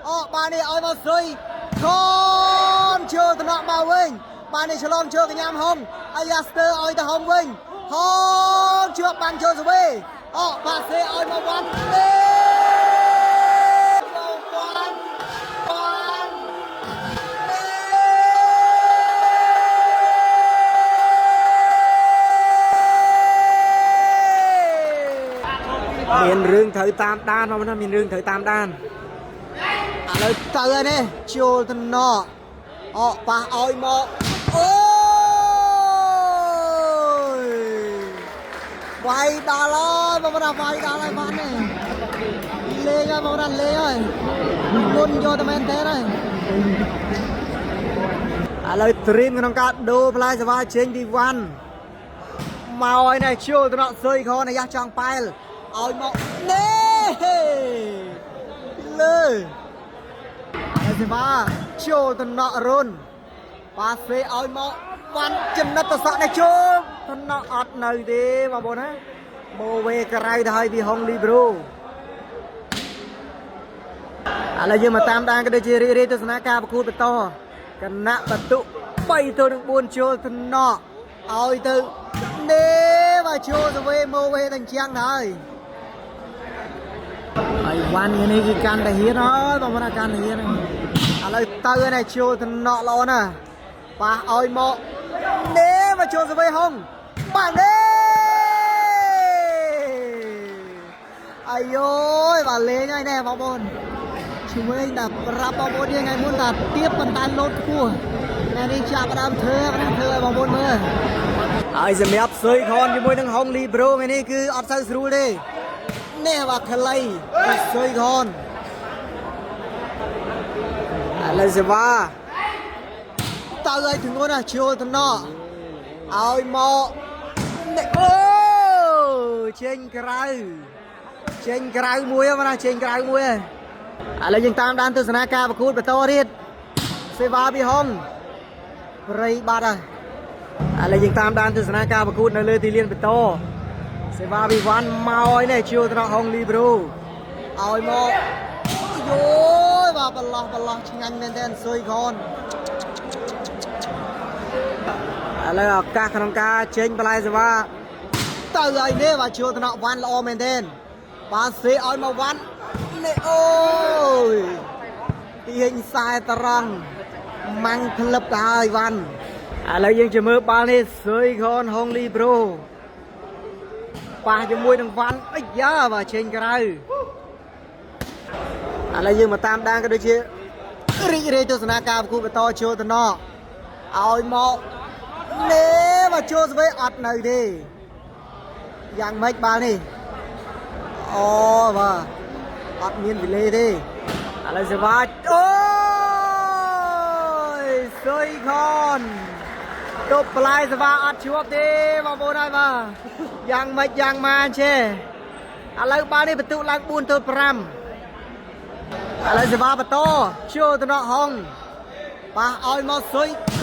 អូបាទនេះឲ្យមកស៊ុយខនចូលតំណក់មកវិញបាទនេះឆ្លងចូលកញ្ញាំហុងអាយ៉ាស្ទើឲ្យទៅហុងវិញហុងជាប់បានចូលសវេអូបាទសេឲ្យមកវ៉ាន់នេះវ៉ាន់វ៉ាន់ មានរឿងត្រូវតាមដានបងប្អូនណាមានរឿងត្រូវតាមដាន ឥឡូវទៅហើយនេះចូលតំណក់អកប៉ះឲ្យមកអូយវាយដល់ហើយបងប្អូនវាយដល់ហើយបាននេះលេងហើយបងប្អូនលេងហើយមុនយកតែមែនទេហើយឥឡូវត្រៀមក្នុងការដូរផ្លែសេវាចេញពីវ៉ាន់មកហើយនេះចូលតំណក់ស៊ុយខនអាយ៉ាចង់ប៉ែលឲ្យមកនេះលើ ហើយសេវាចូលតំណក់រុនប៉ាសេឲ្យមកវ៉ាន់ចំណិតតសក់នេះចូលតំណក់អត់នៅទេបងប្អូនណាម៉ូវេក្រៅទៅហើយពីហុងលីប្រូឥឡូវយើងមកតាមដានក៏ដូចជារីករាយទស្សនាការប្រកួតបន្តគណៈបន្ទុ3ទៅនឹង4ចូលតំណក់ឲ្យទៅនេះបាទចូលទៅវេម៉ូវេទាំងជាងទៅហើយ ហើយវ៉ាន់នេះគឺកាន់តែហ៊ានហើយបងប្អូនកាន់តែហ៊ានហើយឥឡូវទៅនេះចូលតំណក់ល្អណាស់ប៉ះឲ្យមកនេះមកចូលសវេហុងបាទនេះអាយយបាទលេងហើយណែបងប្អូនឆ្វេងតែប្រាប់បងប្អូនយើងថ្ងៃមុនថាទៀបប៉ុន្តែលោតខ្ពស់ណែនេះចាប់ដើមធ្វើណាធ្វើឲ្យបងប្អូនមើលហើយសម្រាប់ស៊ុយខនជាមួយនឹងហុងលីប្រូថ្ងៃនេះគឺអត់សូវស្រួលទេ នេះបាទខ្លីស៊ុយខនឥឡូវសេវាទៅឲ្យធ្ងន់ណាស់ជួលតំណក់ឲ្យមកនេះអូចេញក្រៅចេញក្រៅមួយហ្នឹងណាចេញក្រៅមួយហ្នឹងឥឡូវយើងតាមដានទស្សនាការប្រកួតបន្តទៀតសេវាពីហុងព្រៃបាត់ហើយឥឡូវយើងតាមដានទស្សនាការប្រកួតនៅលើទីលានបន្ត សេវាវិវ៉ាន់មកហើយនេះជួលត្រង់ហុងលីប្រូឲ្យមកយោយបាទបន្លោះបន្លោះឆ្ងាញ់មែនទែនស៊ុយខនឥឡូវឱកាសក្នុងការចេញបន្លែសេវាទៅហើយនេះបាទជួលត្រង់វ៉ាន់ល្អមែនទែនបាទសេឲ្យមកវ៉ាន់នេះអូយទាញខ្សែត្រង់ម៉ាំងផ្លឹបទៅហើយវ៉ាន់ឥឡូវយើងជាមើលបាល់នេះស៊ុយខនហុងលីប្រូ ប៉ះជាមួយនឹងវ៉ាន់អីយ៉ាបាទចេញក្រៅឥឡូវយើងមកតាមដានក៏ដូចជារីករាយទស្សនាការប្រកួតបន្តចូលតំណក់ឲ្យមកនេះបាទចូលស្វេអត់នៅទេយ៉ាងម៉េចបាល់នេះអូបាទអត់មានវិលេទេឥឡូវសេវាអូយសុយខន ទប់បន្លាយសវ៉ាអត់ជួបទេបងប្អូនហើយបាទយ៉ាងម៉េចយ៉ាងម៉ានទេឥឡូវបាល់នេះបន្ទុកឡើង4ទល់5ឥឡូវសវ៉ាបន្តចូលទៅណកហុងប៉ះឲ្យមកស៊ុយខ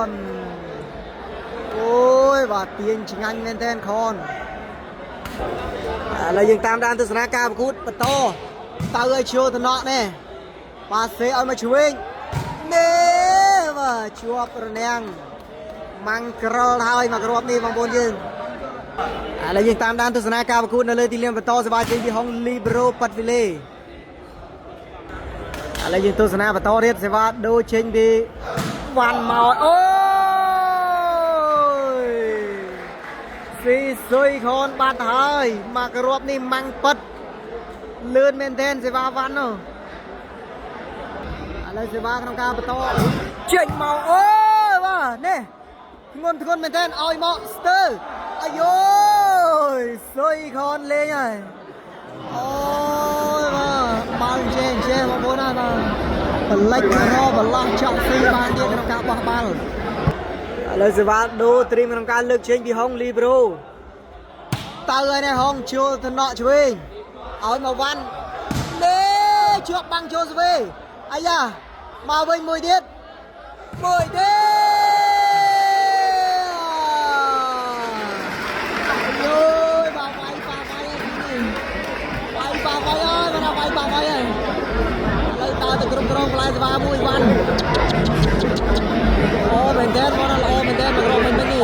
នអូយបាទទាញឆ្ងាញ់មែនទែនខនឥឡូវយើងតាមដានទស្សនាការប្រកួតបន្តទៅឲ្យចូលទៅណកនេះប៉ាសេឲ្យមកឆ្វេង នេះបាទជាប់រនាំងម៉ាំងក្រលហើយមកគ្រាប់នេះបងប្អូនយើងឥឡូវយើងតាមដានទស្សនាការប្រកួតនៅលើទីលានបន្តសបាជ័យពីហុងលីប្រូប៉ាត់វីលេឥឡូវយើងទស្សនាបន្តទៀតសេវាដូរចេញពីវ៉ាន់មកអូយស៊ីស៊ុយខនបាត់ហើយមកគ្រាប់នេះម៉ាំងប៉ិតលឿនមែនទែនសេវាវ៉ាន់នោះ ឥឡូវសេវាក្នុងការបន្តចេញមកអូយបាទនេះធ្ងន់ធ្ងន់មែនទែនឲ្យមកស្ទើអាយយសុយខនលេងហើយអូយបាទបាល់ចេះចេះបងប្អូនណាបាទបលិចរបឡោះចောက်ស៊ីបានទៀតក្នុងការបោះបាល់ឥឡូវសេវាដូរត្រៀមក្នុងការលើកចេញពីហុងលីប្រូទៅហើយនេះហុងជួលតំណក់ឆ្វេងឲ្យមកវ៉ាន់នេះជាប់បាំងចូលស្វេអាយ៉ាមកវិញមួយទៀតមួយទៀតយយបាវាយបាវាយហើយវាយបាវាយហើយបាទវាយបាវាយហើយ ងផ្លែស្វាមួយវ៉ាន់អូមែនតើបងល្អមែនតើមករកមិញមិញនេះ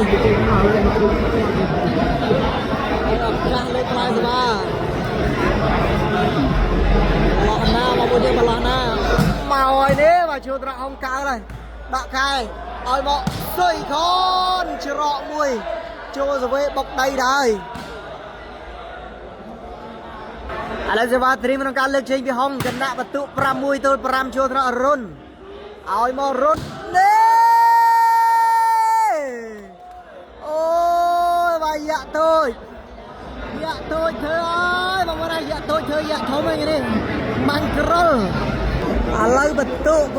អកាសលើផ្លែស្វាឡោះណាមកមួយទៀតមកឡោះណាមកហើយនេះមកជួត្រអង្គកើហើយដាក់ខែឲ្យមកសុយខនច្រកមួយចូលសវេបុកដីដែរឥឡូវសេវាត្រៀមក្នុងការលើកជើងពីហុងគណៈបន្ទុក6ទល់5ចូលត្ររុនឲ្យមករុននេះអូយបាយ៉ាក់តូចយ៉ាក់តូចធ្វើអើយបងប្អូនយ៉ាក់តូចធ្វើយ៉ាក់ធំហ្នឹងនេះម៉ាំងក្រិលឥឡូវបន្ទុក7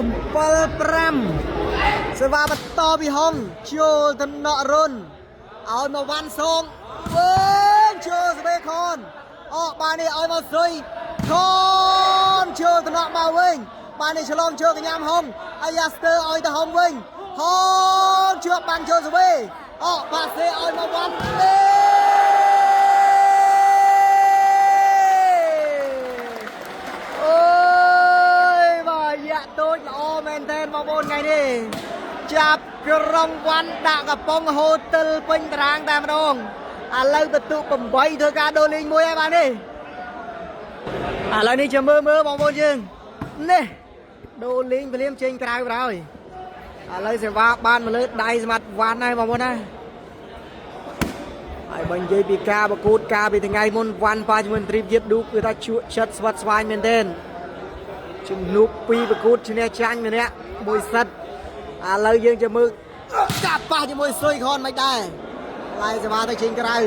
5សេវាបន្តពីហុងចូលតំណក់រុនឲ្យមកវ៉ាន់សងវិញចូលសវេខនអកបាននេះឲ្យមកសុយខនចូលតំណក់មកវិញបាននេះឆ្លងចូលកញ្ញាំហុងអាយ៉ាស្ទើឲ្យទៅហុងវិញហុងជាប់បានចូលសវេអកប៉ាសេឲ្យមកវ៉ាន់ទេអូយបាទយ៉ាក់តូចល្អមែនទែនបងប្អូនថ្ងៃនេះចាប់ក្រុងវ៉ាន់ដាក់កំប៉ុងហូទិលពេញតារាងតែម្ដងឥឡូវបន្ទុក8ធ្វើការដូរលេងមួយហើយបាទនេះឥឡូវនេះចាំមើលមើលបងប្អូនយើងនេះដូរលេងភ្លាមចេញក្រៅក្រោយឥឡូវសេវាបានមកលើដៃសម្បត្តិវ៉ាន់ហើយបងប្អូនណាហើយបើនិយាយពីការប្រកួតការពីថ្ងៃមុនវ៉ាន់ប៉ាជាមួយទ្រីបយៀបឌូគឺថាជក់ចិត្តស្វិតស្វាញមែនទែនជំនួបពីរប្រកួតឈ្នះចាញ់ម្នាក់មួយសិតឥឡូវយើងจะមើលកាប់ប៉ះជាមួយសុយខនមិនដែរផ្លែសេវាទៅចេញក្រៅឥ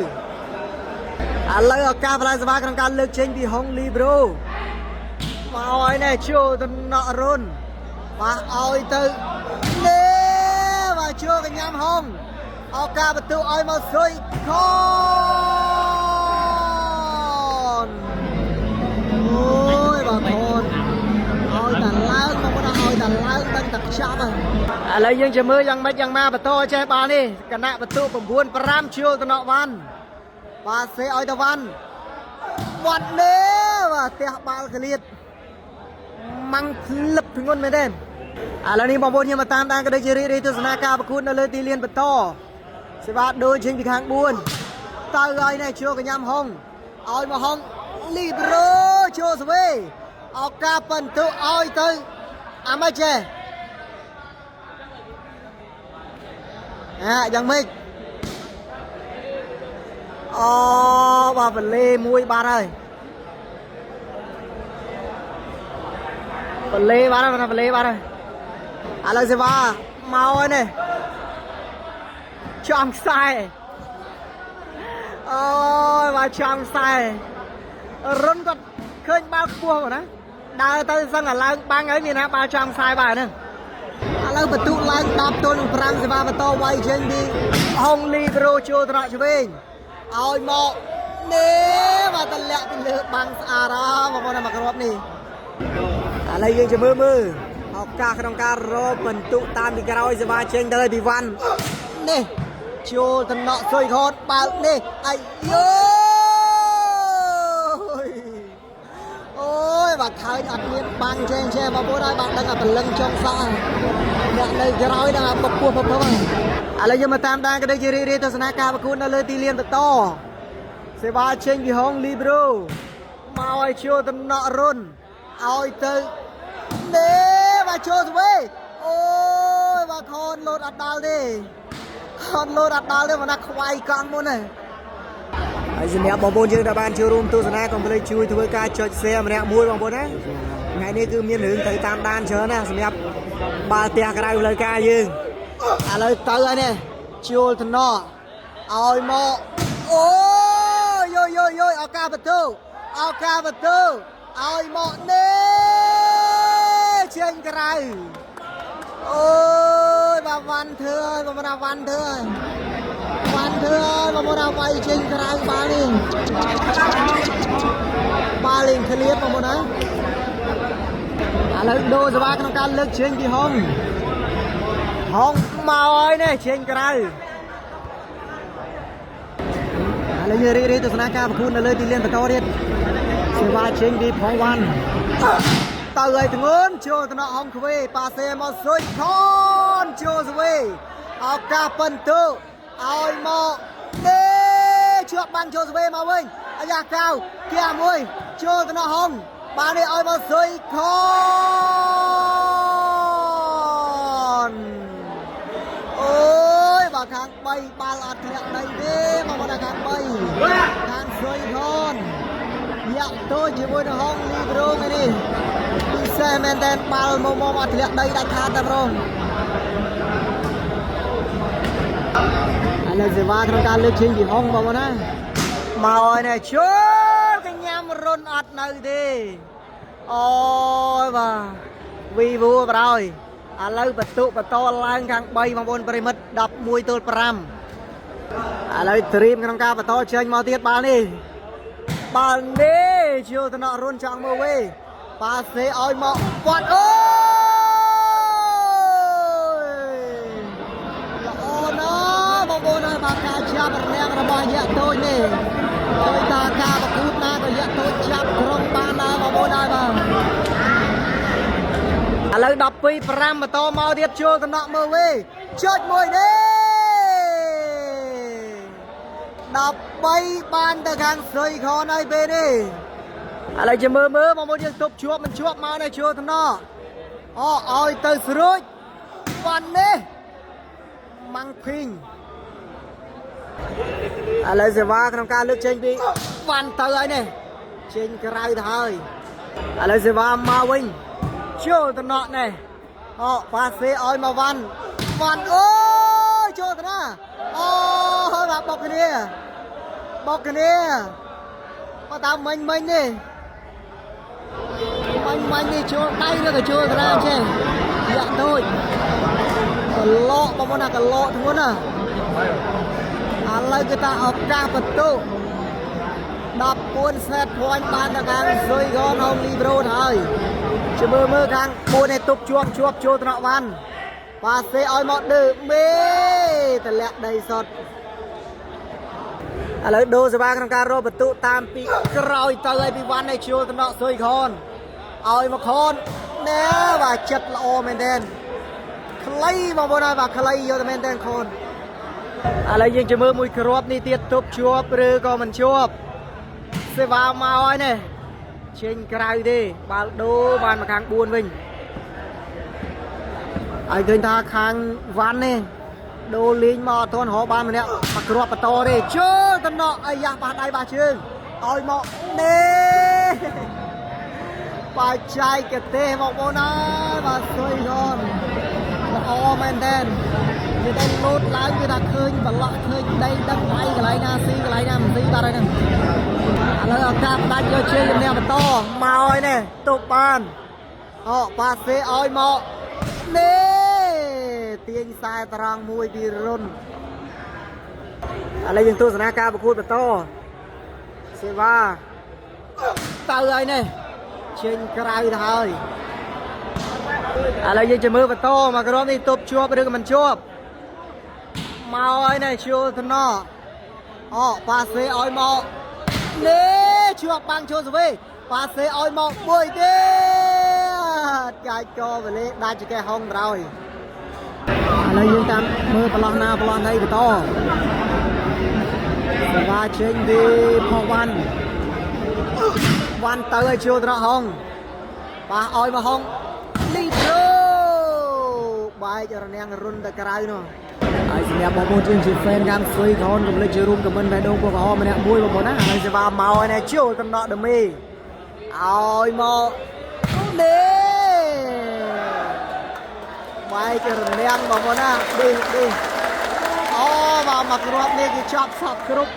ឡូវឱកាសផ្លែសេវាក្នុងការលើកចេញពីហុងលីប្រូមកហើយនេះចូលតំណក់រុនប៉ះឲ្យទៅនេះមកចូលកញ្ញាំហុងឱកាសបន្ទុកឲ្យមកសុយខនអូយបាទខនឲ្យតែឡើងមកមិនឲ្យតែឡើងដឹងតែខ្ចប់ហើយឥឡូវយើងจะមើលយ៉ាងម៉េចយ៉ាងម៉ាបន្តចេះបាល់នេះគណៈបន្ទុក9 5ជួលតំណក់វ៉ាន់បាទសេឲ្យទៅវ៉ាន់វ៉ាន់នេះបាទផ្ទះបាល់កលៀតម៉ាំងផ្លឹបធ្ងន់មែនទេឥឡូវនេះបងប្អូនខ្ញុំមកតាមដានក៏ដូចជារីករាយទស្សនាការប្រកួតនៅលើទីលានបន្តសេវាដូចចេញពីខាង4ទៅហើយនេះជួលកញ្ញាំហុងឲ្យមកហុងលីប្រូជួលស្វេឱកាសបន្ទុកឲ្យទៅអាម៉េចចេះអាយ៉ាងម៉េចអូបាទវលេមួយបាត់ហើយវលេបាត់ហើយបាទវលេបាត់ហើយឥឡូវសេវាមកហើយនេះចំខ្សែអូយបាទចំខ្សែរុនគាត់ឃើញបាល់ខ្ពស់មកណាដើរទៅសឹងតែឡើងបាំងហើយមានណាបាល់ចំខ្សែបាទហ្នឹងឥឡូវបន្ទុកឡើង10ទល់នឹង5សេវាបន្តវាយចេញពីហុងលីប្រូចូលត្រកឆ្វេងឲ្យមកនេះបាទតម្លាក់ពីលើបាំងស្អាតបងប្អូនមកគ្រាប់នេះឥឡូវយើងจะមើលមើលឱកាសក្នុងការរកបន្ទុកតាមពីក្រោយសេវាចេញទៅពីវ៉ាន់នេះចូលតំណក់សុយខតបើកនេះអាយយអូយបាទខើញអត់មានបាំងចេះចេះបងប្អូនហើយបាទដឹងតែព្រលឹងចុងសក់អ្នកនៅក្រោយដឹងតែបុកពោះពពហើយឥឡូវយើងមកតាមដានក៏ដូចជារីករាយទស្សនាការប្រកួតនៅលើទីលានបន្តសេវាចេញពីហុងលីប្រូមកឲ្យចូលតំណក់រុនឲ្យទៅនេះបាទចូលស្វេអូយបាទខនលោតអត់ដល់ទេខនលោតអត់ដល់ទេមកណាខ្វាយកង់មុនហ្នឹងហើយសម្រាប់បងប្អូនយើងដែលបានចូលរួមទស្សនាកុំភ្លេចជួយធ្វើការចុច share ម្នាក់មួយបងប្អូនណាថ្ងៃនេះគឺមានរឿងត្រូវតាមដានច្រើនណាស់សម្រាប់បាល់ទះក្រៅផ្លូវការយើងឥឡូវទៅហើយនេះជួលតំណឲ្យមកអូយយយយឱកាសបន្ទូឱកាសបន្ទូឲ្យមកនេះចេញក្រៅអូយបាទវ៉ាន់ធ្វើហើយបងប្អូនវ៉ាន់ធ្វើហើយវ៉ាន់ធ្វើហើយបងប្អូនវាយចេញក្រៅបាល់នេះបាល់លេងឃ្លាតបងប្អូនណាឥឡូវដូរសេវាក្នុងការលើកជើងពីហុងហុងមកហើយនេះចេញក្រៅឥឡូវយើងរីករាយទស្សនាការប្រកួតនៅលើទីលានបន្តទៀតសេវាចេញពីផងវ៉ាន់ ទៅឲ្យធ្ងន់ចូលតំណហងខ្វេប៉ាសេមកសុយខនចូលស្វេឱកាសពិន្ទុឲ្យមកទេជាប់បាំងចូលស្វេមកវិញអាយ៉ាកៅគៀមួយចូលតំណហងបាននេះឲ្យមកសុយខន អូយបើខាង3បាល់អត់ធ្លាក់ដីទេមកមកដល់ខាង3ខាងសុយខនយ៉ាក់តូចជាមួយនឹងហងលីប្រូថ្ងៃនេះពិសេសមែនតើបាល់មកមកអត់ធ្លាក់ដីដាច់ខាតតែម្ដងឥឡូវសេវាក្នុងការលើកជើងពីហងបងប្អូនណាមកហើយនេះជួលកញ្ញាំរុនអត់នៅទេអូយបាទវីវូប្រហើយឥឡូវបន្ទុបន្តឡើងខាង3បងប្អូនប្រិមិត្ត11ទល់5ឥឡូវត្រៀមក្នុងការបន្តចេញមកទៀតបាល់នេះបាល់នេះជាតំណរុនចង់មើលវេប៉ាសេឲ្យមកវត្តអូយល្អណាស់បងប្អូនហើយបាទការចាប់រនាំងរបស់យៈតូចនេះដោយតាការប្រកួតណាក៏យៈតូចចាប់ក្រុងបានដែរបងប្អូនហើយបាទ ឥឡូវ12 5បន្តមកទៀតចូលតំណក់មើលវេចុចមួយនេះ13បានទៅខាងសុយខនហើយពេលនេះឥឡូវជាមើលមើលមកមួយយើងទប់ជាប់មិនជាប់មកនេះចូលតំណក់អូឲ្យទៅស្រួចវ៉ាន់នេះម៉ាំងភីងឥឡូវសេវាក្នុងការលើកចេញពីវ៉ាន់ទៅហើយនេះចេញក្រៅទៅហើយឥឡូវសេវាមកវិញ ចូលតំណក់នេះអូប៉ាសេឲ្យមកវ៉ាន់វ៉ាន់អូយចូលទៅណាអូយបាទបុកគ្នាបុកគ្នាបើតាមមិញមិញនេះមិញមិញនេះចូលដៃឬក៏ចូលទៅណាចេះយ៉ាក់ដូចកឡកបងប្អូនណាកឡកធ្ងន់ណាឥឡូវគឺថាឱកាសបន្ទុ14 set point បានទៅខាងស៊ុយកនហុងលីប្រូតហើយ ជាមើលមើលខាង4នេះទប់ជាប់ជាប់ចូលត្រង់វ៉ាន់ប៉ាសេឲ្យមកឌឺមេតម្លាក់ដីសុតឥឡូវដូរសេវាក្នុងការរកបន្ទុតាមពីក្រោយទៅឲ្យពីវ៉ាន់ឲ្យចូលត្រង់ស៊ុយខនឲ្យមកខនណែបាទចិត្តល្អមែនទែនខ្លីបងប្អូនហើយបាទខ្លីយកតែមែនទែនខនឥឡូវយើងជាមើលមួយគ្រាប់នេះទៀតទប់ជាប់ឬក៏មិនជាប់សេវាមកហើយនេះ ចេញក្រៅទេបាល់ដូរបានមកខាង4វិញហើយឃើញថាខាងវ៉ាន់នេះដូរលេងមកអត់ទាន់រកបានម្នាក់មកគ្រាប់បន្តទេជើតំណក់អាយ៉ាប៉ះដៃប៉ះជើងឲ្យមកនេះបាចែកទេសបងប្អូនអើយបាទសុយខនល្អមែនតើនិយាយតែលោតឡើងគឺថាឃើញប្រឡោះឃើញដីដឹងដៃកន្លែងណាស៊ីកន្លែងណាមិនស៊ីបាត់ហើយហ្នឹង ឥឡូវឱកាសផ្ដាច់យកជើងជំនះបន្តមកហើយនេះទប់បានអូប៉ាសេឲ្យមកនេះទាញខ្សែត្រង់មួយពីរុនឥឡូវយើងទស្សនាការប្រកួតបន្តសេវាទៅហើយនេះចេញក្រៅទៅហើយឥឡូវយើងจะមើលបន្តមកក្រុមនេះទប់ជាប់ឬក៏មិនជាប់មកហើយនេះជួលតំណអូប៉ាសេឲ្យមក នេះជាប់បាំងចូលសវេប៉ាសេឲ្យមកមួយទៀតកាយកវេលេដាច់ចកេះហុងក្រោយឥឡូវយើងតាមមើលប្រឡោះណាប្រឡោះណីបន្តសវ៉ាចេញពីផុសវ៉ាន់វ៉ាន់ទៅឲ្យជួលត្រកហុងប៉ះឲ្យមកហុងលីប្រូបែករនាំងរុនទៅក្រៅនោះ ហើយសម្រាប់បងប្អូនជាងជា fan ខាងស៊ុយខនកុំភ្លេចចូលរួមខមមិនបេះដូងពណ៌ក្រហមម្នាក់មួយបងប្អូនណាឥឡូវសេវាមកហើយណាចូលតំណក់ដមីឲ្យមកនេះបែករនាំងបងប្អូនណាឌីឌីអូបាទមកគ្រាប់នេះគឺចប់សពគ្រប់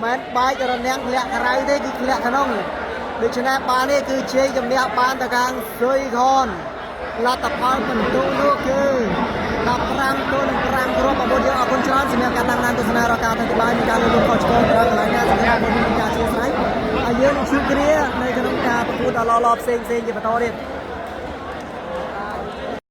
មិនមែនបែករនាំងធ្លាក់ក្រៅទេគឺធ្លាក់ក្នុងដូច្នេះបាល់នេះគឺជ័យជំនះបានទៅខាងស៊ុយខនលទ្ធផលបន្ទុនោះគឺ15ទល់នឹង5គ្រាប់បងប្អូនយើងអរគុណច្រើនសម្រាប់ការតាមដានទស្សនារកការអធិប្បាយមានការលើកលុបខុសឆ្គងត្រង់កន្លែងណាសម្រាប់បងប្អូនមានការអធិស្ឋានហើយយើងនឹងជួបគ្នានៅក្នុងការប្រកួតដ៏ល្អៗផ្សេងៗជាបន្តទៀត